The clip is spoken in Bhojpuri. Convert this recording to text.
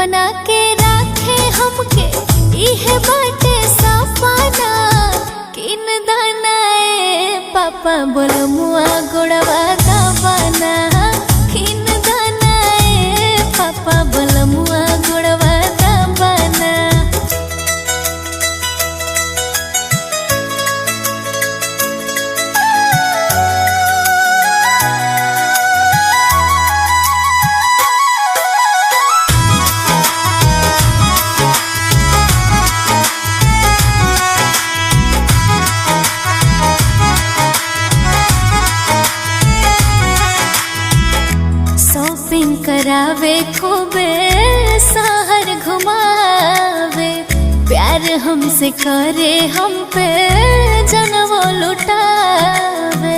बना के राखे हमके इहे बाटे सपना। किन दाना ए पापा बोलमुआ गोड़वा दबाना। किन दाना ए पापा बोलमुआ गोड़वा दबाना। शॉपिंग करावे खूबे शहर घुमावे, प्यार हमसे करे हम पे जनवो लुटावे।